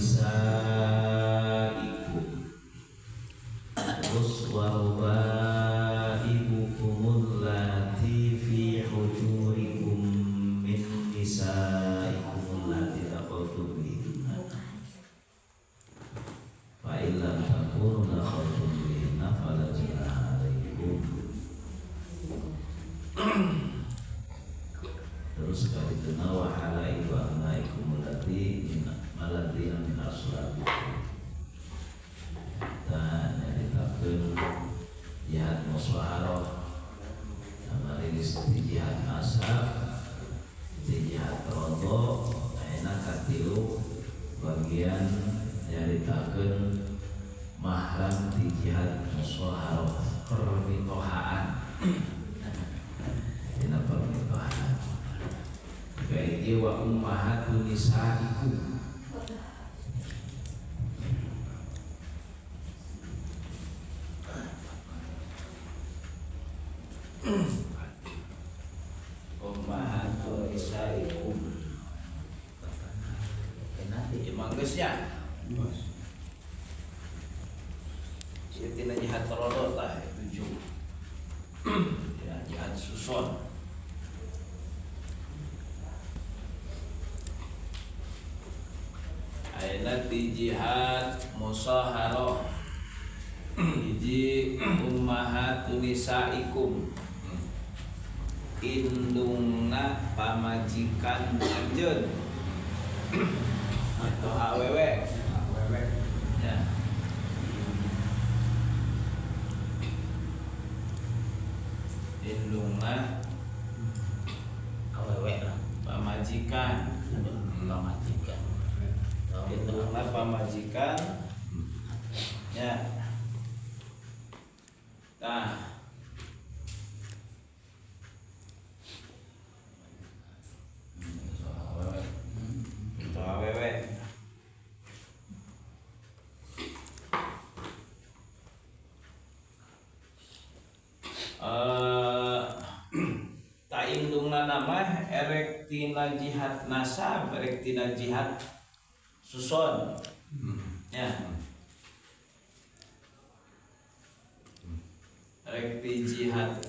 Nisaikum. Terus wa rubaibukumul lati fi hujurikum min nisaikum allati dakhaltum bihinna. Fa illam takunu dakhaltum bihinna fala junaha alaikum. Terus kali wa halailu abnaikum allati alladzina min aslabikum. Kita nyaritakeun jihad musaharah sama rilis di jihad nasab, di jihad rodo. Ayeuna katilu bagian nyaritakeun mahram di jihad musaharah, permitohaan. Dina permitohaan kayak wa ummahatu nisaikum. Ummahatu nisaikum. Emang geus nya? Ieu tina jihad rodo tah 7. Tina jihad suson. Ayeuna di jihad musaharah hiji ummahatu nisaikum, indungna pamajikan anjeun atau awewe ya. Indungna awewe lah, pamajikan, pamajikan. Indungna pamajikan ya. Nah, itu awewe. Tak indungna nama erek tina jihad nasab, erek tina jihad suson ya, erek ti jihad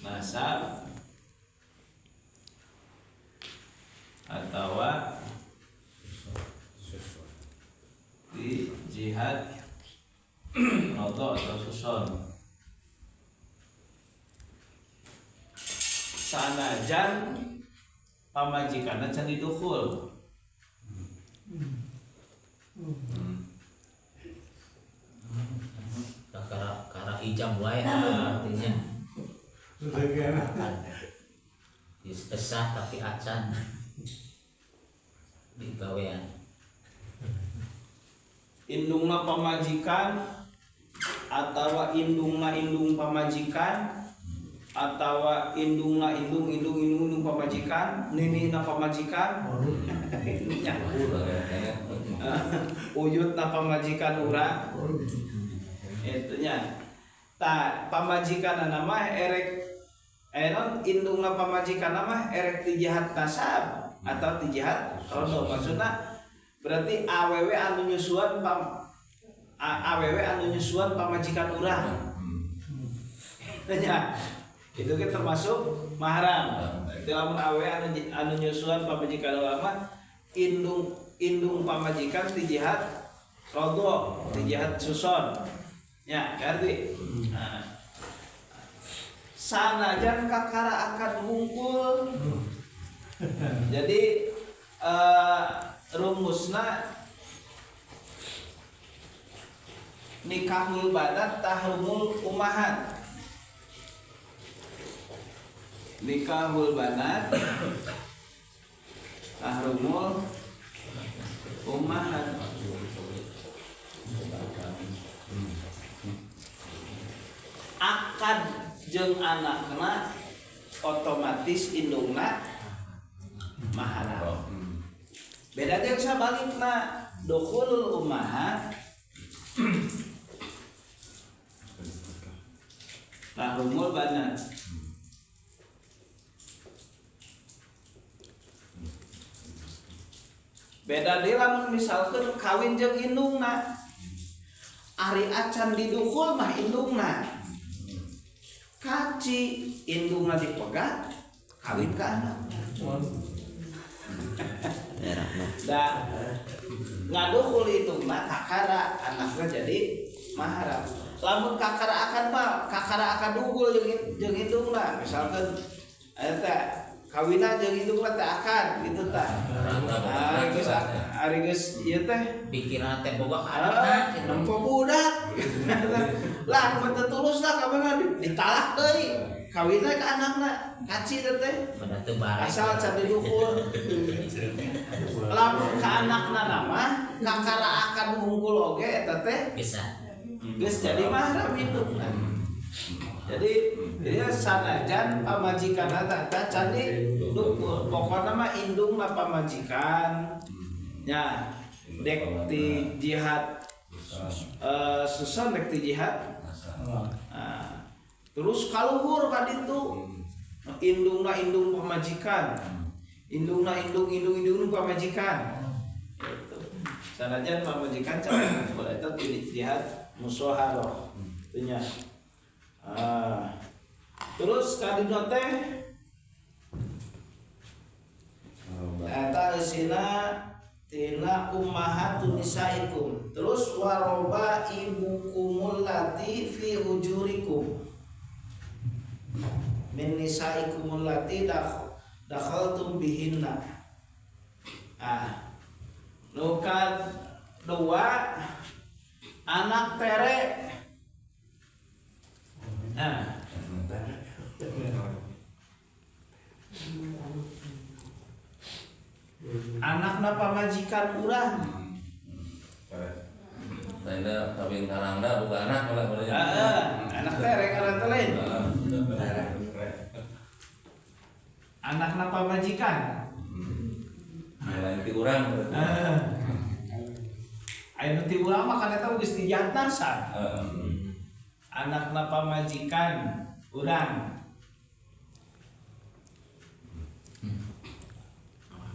nasab atawa di jihad rodo atau suson. Sanajan pamajikanna can didukhul. Kara ijam wae artinya. Esah tapi acan digawean. Indungna pamajikan atawa indungna indung pamajikan atawa indungna indung indung indung indung pamajikan, ninina pamajikan, nya uyutna pamajikan urang itunya. Ta pamajikan mah erek non indungna pamajikan mah erek ti jihad nasab atau ti jihad rodo. Maksudna berarti awewe anu nyusuan awewe anu nyusuan pamajikan urang. Nya itu kan termasuk mahram. Itu lamun awewe anu nyusuan pamajikan urang mah indung indung pamajikan ti jihad rodo, ti jihad suson. Ya, ngerti? Nah. Sanajan kakara akad hungkul. Jadi rumusna nikahul banat tahrumul umahat. Nikahul banat tahrumul umahat. Akad jeung anakna otomatis indungna mahram. Beda jeung sabalikna, dukhulul ummahat tahrumul banat. Beda deui lamun misalkeun kawin jeung indungna. Ari acan didukhul mah indungna. Kaci indungna dipegat, kawin ka anakna. Da ngadukhul indungna kakara anakna jadi mahram. Lamun kakara akan mah kakara akan dukul jeung indungna, misalkan eta kawinan jeung indungna teh akan gitu tah. Ari geus, ari geus ieu teh pikiran teh boga ka anakna gitu. Nempo budak. Lah mun teu tulus lah ka mana ditalak deui. Kawinna ka anakna, kaci teh teh. Pada teu bareng. Asal can didukhul. Lamun ka anakna nama kakara akan unggul oge eta teh bisa. Geus jadi mahram indungna. Jadi dia sanajan pamajikan eta can didukul. Pokona mah indungna pamajikan. Nya dek ti jihad susun dek ti jihad. Nah, terus kaluhur ka ditu indungna indung pamajikan. Indungna indung indung indung pamajikan. Gitu. Sanajan pamajikan can didukul eta ti jihad musoharoh. Itunya. Ah. Terus kadina teh eta eusina tina ummahatu nisaikum. Terus waroba ibukumul lati fi hujurikum min nisaikumul lati dakhaltum bihinna. Ah. Nu kadua anak tere. Nah. Anakna pamajikan urang. Lainnya kawin karangna bukan anak malah boleh. Heeh, anak tere ngaran teh lain. Anakna pamajikan. Lain ti urang. Heeh. Aya nu ti urang mah kan eta geus dijantasan. Heeh. Anakna pamajikan urang.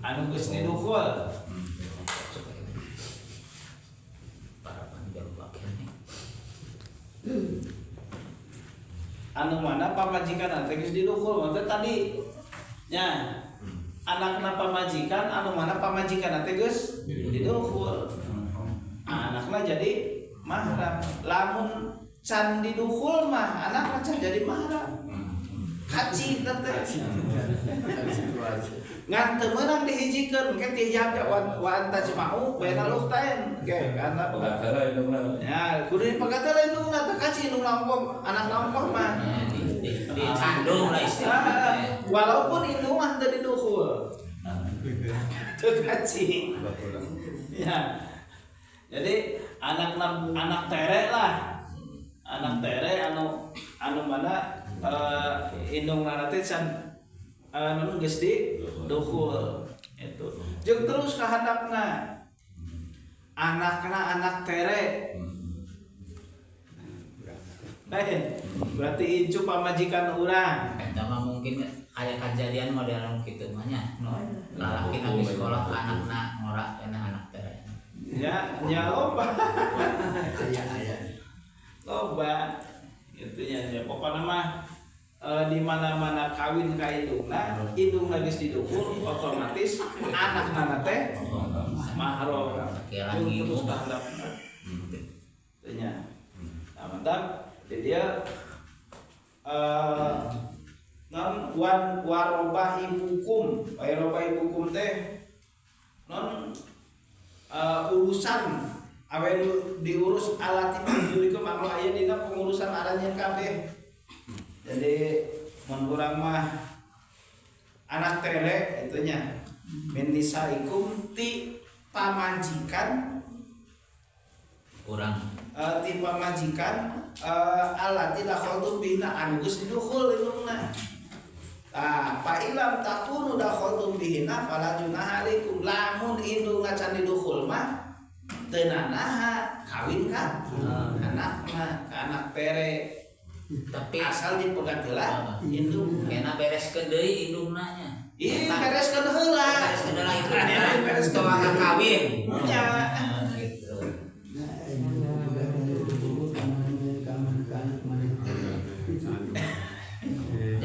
Anu geus didukul. Anu mana pamajikan teh geus didukul maksudnya tadi nya anakna pamajikan anu mana pamajikan teh geus didukul. Anakna jadi mahram. Lamun can didukul mah anakna can jadi mahram. Kaci teh. Ngan teu meunang dihijikeun engke ti hijab wa anta jma'u bainal ukhtain. Ge karena Pegat heula indungna. Ya, kudu dipegat heula indungna teh kaci indungna ongkoh anakna ongkoh mah. Dikandung lah istilahnya. Walaupun indung mah teu didukul. Teu kaci. Ya. Jadi anak tere lah. Anak tere anu anu mana indungna teh can anu geus didukul itu. Jeung terus ka handapna. Anakna anak tere. Lain, berarti incu pamajikan urang. Eta mah mungkin aya kejadian model kitu mah nya. No, lalaki di sekolah anakna ngora kana anak tere. Ya, nya loba. Aya-aya. Loba. Gitu nya, ya pokona mah di mana-mana kawin ka indungna, indungna geus didukul otomatis anakna teh mahram. Terus ka handapna. Teu nya. Nah, mantap. Jadi dia non wan warobah ibukum, warobah ibukum teh non urusan awe nu diurus alat jurikum anu aya dina pengurusan aranjeun kabeh. Jadi mun urang mah anak tere itu nya min nisaikum ti pamajikan urang ti pamajikan alat tidak dakhaltum bina anu geus didukhul indungna. Tah fa ilam takunu dakhaltum bihina fala junaha alaikum. Lamun indungna can didukhul mah teu nanaha kawin ka anakna ka anak tere. Tapi asal dipegat heula indung. Kena bereskeun deui indungna nya. Ih, bereskeun heula. Bereskeun heula indungna. Bereskeun Tong kawin. Nya. Gitu.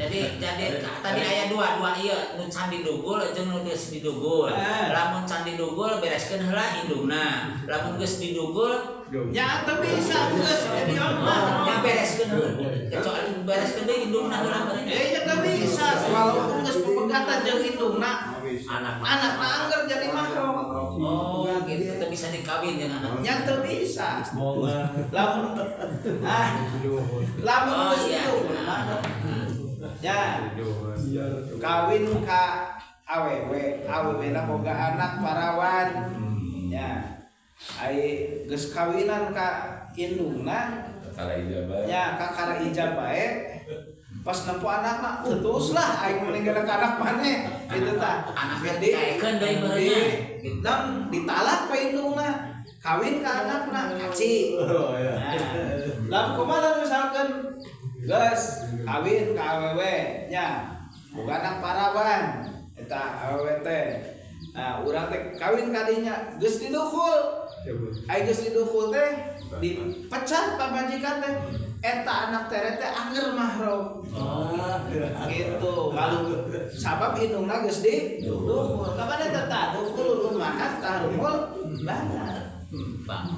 Jadi tadi aya dua ieu nu can didugul jeung nu geus didugul. Lamun can didugul bereskeun heula indungna. Lamun geus didugul nya teu bisa geus jadi omah. Nya bereskeun heula. Kecuali bereskeun deui indungna heula meureun. Nya teu bisa walaupun geus pepegatan jeung indungna. Anakna angger jadi mahram. Oh, gitu teu bisa dikawin jeung anak. Nya teu bisa. Lamun lamun geus didugul mah ya kawin ka awewe, awewe na boga anak parawan. Ya. Ai geus kawinan ka indungna kakara ijabah. Ya, kakara ijab bae. Pas nempo anakna putus lah aing meninggal ka anak maneh kitu tah. Anak dikaekeun deui meureunnya. Dan ditalak ka indungna, kawin ka anakna kaci. Nah, lamun kumaha misalkan geus kawin ka awewe nya boga anak parawan eta awewe teh. Nah, urang teh kawin ka dinya geus didukul. Ai geus didukul teh dipecat pamajikan teh eta anak tere teh angger mahram. Gitu. Kalau sabab indungna geus didukul. Kapan eta tah dukhulul ummahat tahrumul banat. Bang.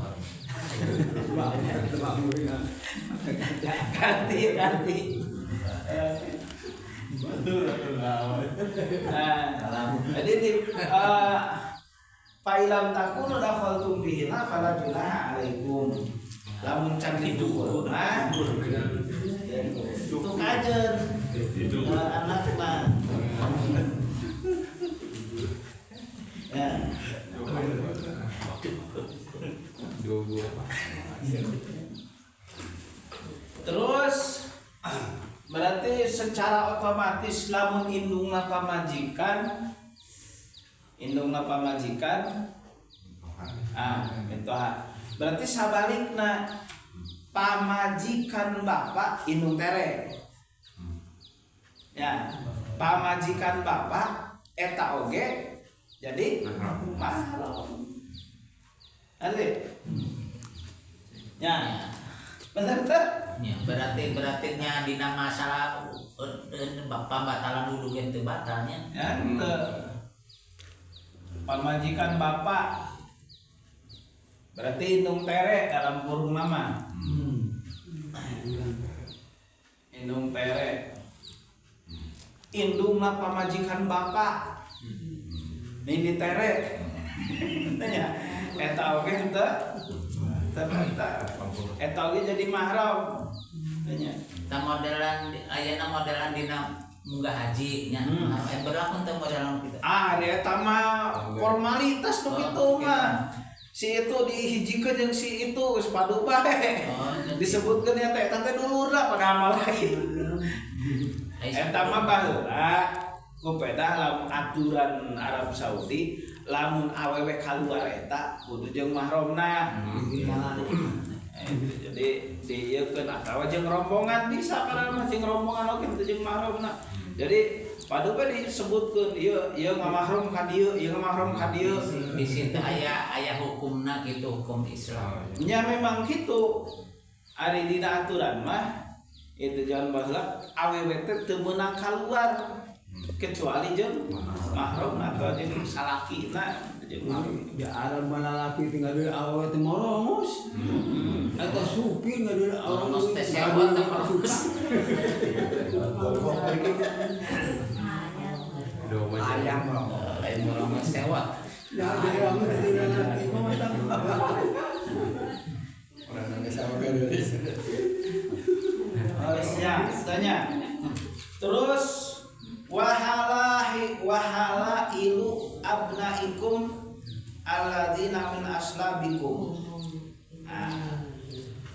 Ganti. Nah, jadi di fa'ilam takunu dakhaltum bihina fala junaha alaikum. Lamun can didukul mah itu kajen anak mah. Ya. Terus berarti secara otomatis lamun indungna pamajikan itu berarti sabalikna pamajikan bapak indung tere ya, pamajikan bapak eta oge jadi mahram. Asli. Ya. Bener teh? Ya, berarti nya dina masalah pambatalan wudu ge teu batalnya. Ya, teu. Pamajikan bapak berarti indung tere dalam kurung nama. Indung tere. Indungna pamajikan bapak. Nini tere. Nya eta oge teu eta oge jadi mahram. Nya. Ta modelan ayeuna modelan dina munggah haji nya. Berlaku teu modelan kitu. Ah, eta mah formalitas nu kitu mah. Si itu dihijikeun jeung si itu geus padu bae. Disebutkeun nya teh eta teh dulurna padahal mah lain. Eta mah baheula ku pedah lamun aturan Arab Saudi lamun awewe kaluar eta kudu jeung mahramna. Jadi diieukeun atawa jeung rombongan bisa karena mah jeung rombongan oge teu jeung mahramna. Jadi padu bae disebutkeun ieu ieu ngamahram ka dieu, ieu ngamahram ka dieu. Di situ aya hukumna kitu hukum Islam. Nya memang kitu. Ari dina aturan mah itu jangan baheula awewe teh teu meunang kaluar kecuali jeung mahram atau jeung salakina jeung mahram. Ya Arab mana laki tinggal di awewe teh morongos. Atau supir nggak ada Morongos teh sewot teh morongos. Ayam lain morongos sewot. Ya ada yang laki mah orang nangis sama kan. Oh ya, tanya. Terus wahala ilu abnaikum alladzina min aslabikum. Nah,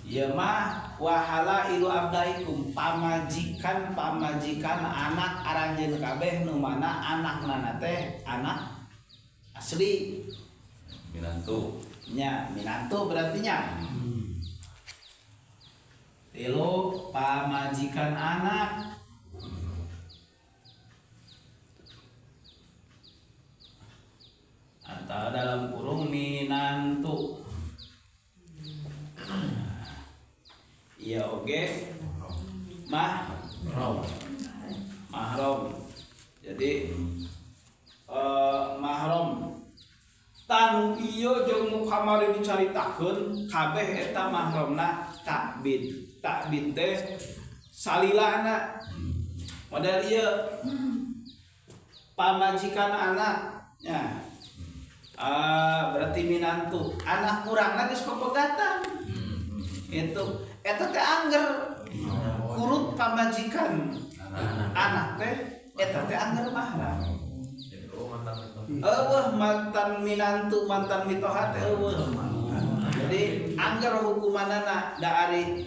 ya mah wahala ilu abnaikum pamajikan anak aranjeun kabeh nu mana anakna teh anak asli minantu. Nya, minantu berarti nya. Tilu pamajikan anak. Atau nu kamari dicaritakeun kabeh eta mahramna takbid. Takbid teh salilana model ieu pamajikan anak nya. Berarti minantu anak urangna geus pepegatan. Itu eta teh angger kurut pamajikan anak teh eta teh angger mahram. Eueuh mantan minantu mantan mitoha teh eueuh. Jadi angger hukumanana da ari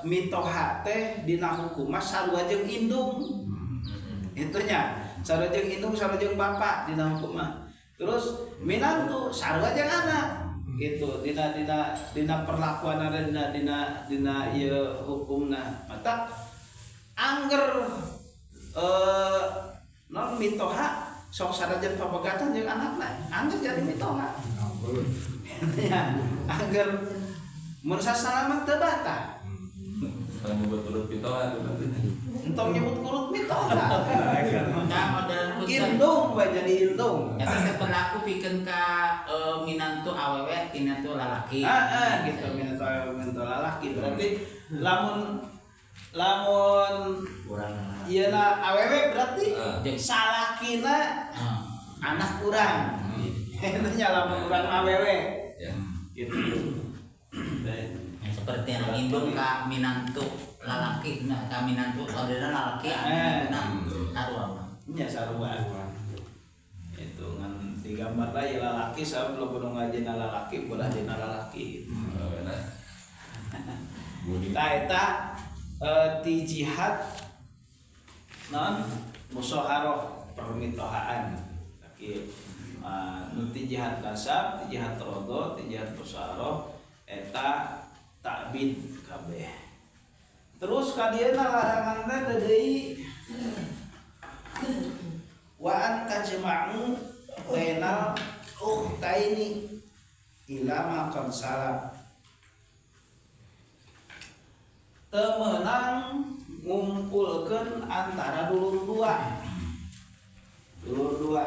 mitoha teh dina hukum mah sarua jeung indung. Itunya sarua jeung indung sarua jeung bapak dina hukum mah. Terus minantu sarua jeung anak. Gitu dina dina dina perlakuanana dina dina dina ieu hukumna. Mata angger non mitoha sok sanajan pamegatan jeung anakna angger jadi mitoha. Ya, angger mun sasalaman teu batah. Tong nyebut kurut mitoha Entong nyebut kurut mitoha. Indung bae jadi indung. Eta teh berlaku pikeun ka minantu awewe minantu lalaki. Heeh gitu minantu awewe minantu lalaki berarti lamun lamun ieu na awewe berarti salakina anak urang. Itu nya lamun urang awewe. Ya. Gitu. Seperti yang indung ka minantu lalaki nah ka minantu saudara lalaki nah sarua. Nya sarua. Itu ngan digambar lah ya lalaki sabab loba nu ngajina lalaki bolah dina lalaki. Tah eta ti jihad non musaharah permitohaan. Kieu nu ti jihad nasab, ti jihad rodo, ti jihad musaharah eta takbid kabeh. Terus ka dieuna larangan teh deui wa an tajma'u bainal ukhtaini ila ma qad salaf. Teu meunang ngumpulkeun antara dulur dua. Dulur dua.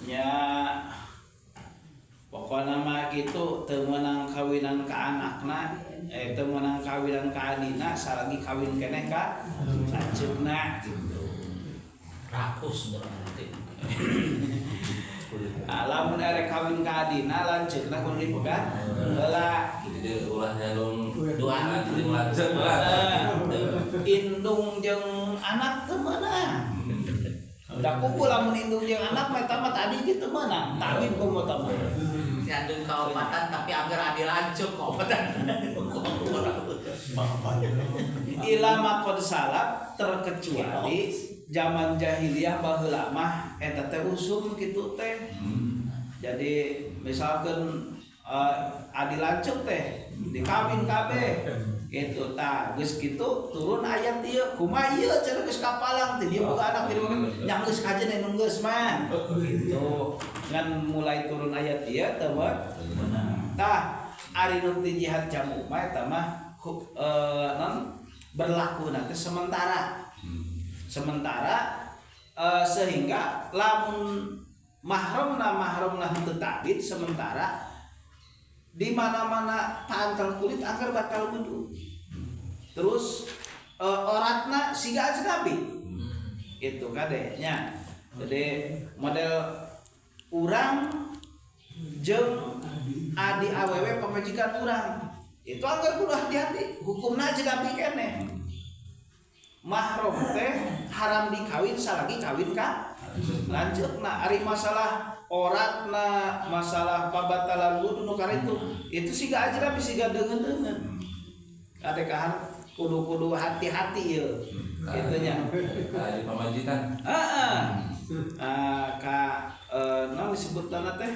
Nya pokona mah kitu teu meunang kawinan ka anakna, teu meunang kawinan ka adina salagi kawin keneh ka lanceukna gitu. Rakus berarti. Lamun erek kawin ka adina lanceukna kudu dipegat heula. Jadi ulah nyalung dua jeung lanceuk lah. Indung jeung anak teu meunang. Da kuku lamun indung jeung anak mah eta mah tadi kitu meunang. Tawin kumaha tah mah. Si andung kaopatan tapi angger adi lanceuk kaopatan. Ila ma qad salaf terkecuali zaman jahiliyah baheula mah eta teh usum kitu teh. Jadi misalkan adi lanceuk teh dikawin kabeh gitu tah geus kitu turun ayat ieu kumaha ieu cenah geus kapalang teh dia boga anak dia nya geus kajen anu geus mah gitu ngan mulai turun ayat ieu teh mah tah ari nu ti jihad jamu mah eta mah non berlaku nanti sementara sementara sehingga lamun mahramna henteu takbid sementara di mana-mana pantal kulit agar batal wudu. Terus oratna siga ajnabi. Itu kade nya. Jadi model urang jeung adi awewe pamajikan urang. Itu anggar kudu hati-hati, hukumna ajnabi keneh. Mahram teh haram dikawin salagi kawin ka lanceukna. Ari masalah oratna, masalah pabatalan wudu nu karitu, itu siga ajnabi siga deungeun-deungeun. Kadekahan kudu-kudu hati-hati ieu. Kitu nya. Ka di pamajikan. Heeh. Ka naon disebutna teh?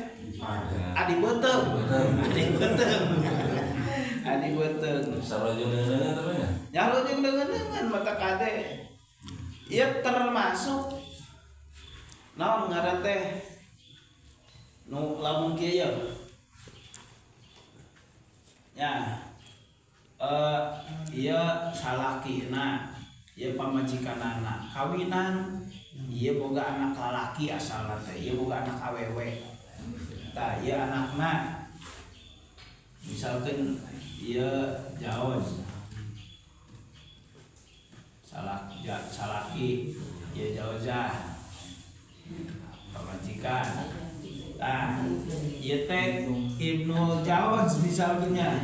Adi beuteung. Adi beuteung. Adi beuteung. Sarua jeung deungeun-deungeun teh nya. Sarua jeung deungeun-deungeun mata kade. Ieu termasuk naon ngaran teh? Nu lamun kieu ye. Ya. Ieu salakina, ieu pamajikanana kawinan, ieu boga anak lalaki asalna teh, ieu boga anak awewe. Tah, ieu anakna misalkan ieu jaoz. Salak ja, salaki ieu jaozah. Pamajikan. Tah, ieu teh Ibnu Jaoz misalnya.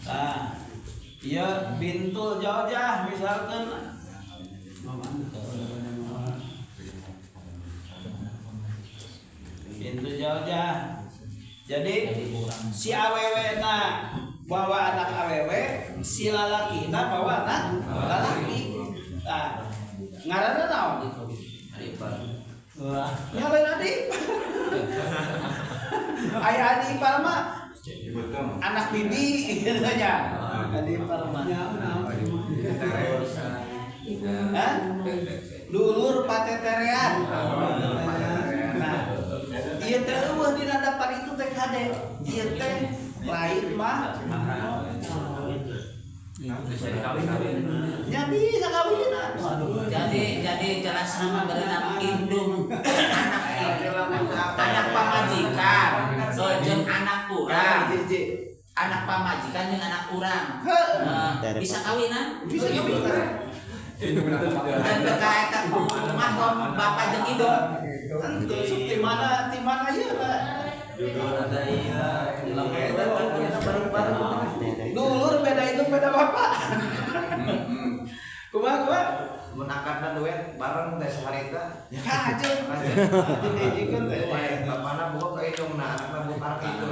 Tah, ieu bintul jaozah misalkan. Bintul jaozah. Jadi si awewe na bawa anak awewe, si lalaki na bawa anak lalaki. Tah, ngaranna naon? Ya lain adi ipar. Aya adi ipar mah anak bibi gitu nya. Adi ipar mah. Hah? Dulur pateterean. Nah, ieu teh eueuh dina daftar itu teh kade. Ieu teh lain mah. Bisa dikawin. Nya bisa kawinan. Jadi jelas nama berenang indung anak pamajikan, jeung anak urang. Anak pamajikan jeung anak urang. Bisa kawinan? Bisa kawinan. Dan terkait mahram bapak jeung indung. Tentu sok di mana ieu lah. Dulur beda indung beda bapak. Kumaha kumaha? Mun akadna duet bareng teh saharita. Ya kajeng. Dijikeun teh. Bapana boga ka indungna, anakna boga anak itu.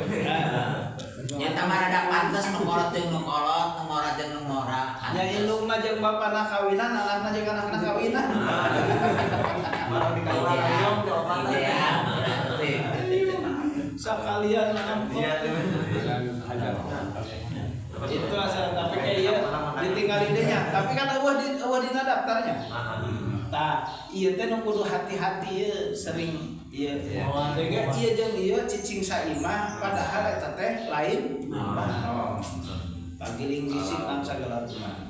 Nya mah rada pantes nu kolot jeung nu kolot, nu ngora jeung nu ngora. Nya indungna jeung bapana kawinan, anakna jeung anakna kawinan. Bareng di kawinan indung teh opatna. Ideal berarti. Sakalian ampun. Itu asal tapi kayak iya ditinggalin deh nya. Tapi kan eueuh di eueuh dina daftarnya. Tah, ieu teh nu kudu hati-hati ieu sering ieu. Dege ieu jeung ieu cicing saimah padahal eta teh lain mahram. Pagiling gisik nang sagala rupa.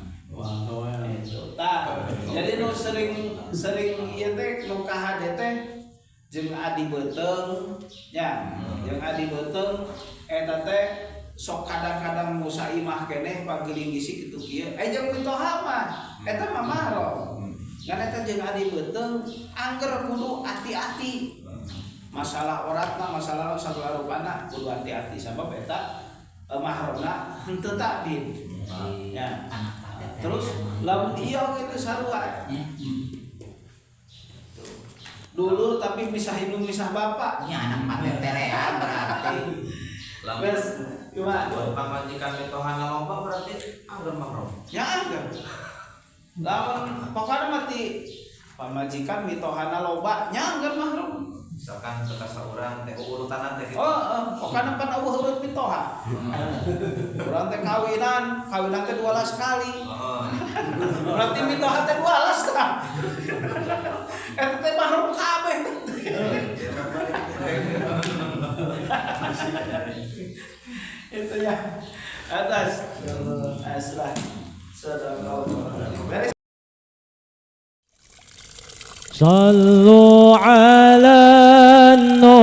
Tah, jadi nu sering sering ieu teh nu kahade teh jeung adi beuteung nya, jeung adi beuteung eta teh sok kadang-kadang nu saimah keneh pagiling gisik kitu kieu. Jeung mitoha mah eta mah mahram. Ngan eta jeung adi beuteung angger kudu hati-hati. Masalah oratna, masalah sagala rupana kudu hati-hati sabab eta mahramna henteu takbid. Ya. Terus lamun ieu oge sarua. Dulur tapi misah indung misah bapak. Nya anak pateterean berarti. Wes, gimana? Pamajikan mitohana loba berarti angger mahram. Ya angger. Lamun pokokna mati pamajikan mitohana loba nya angger mahram. Misalkan teu saurang teh urutanan teh gitu. Oh, pokokna pan eueuh urut mitoha. Urang teh kawinan, kawinan teh 12 kali. Berarti mitoha teh 12 tah. Eta teh mahram kabeh. Itu ya. Atas. Aslah. Sadaqallahu. Beres. صلوا على النور.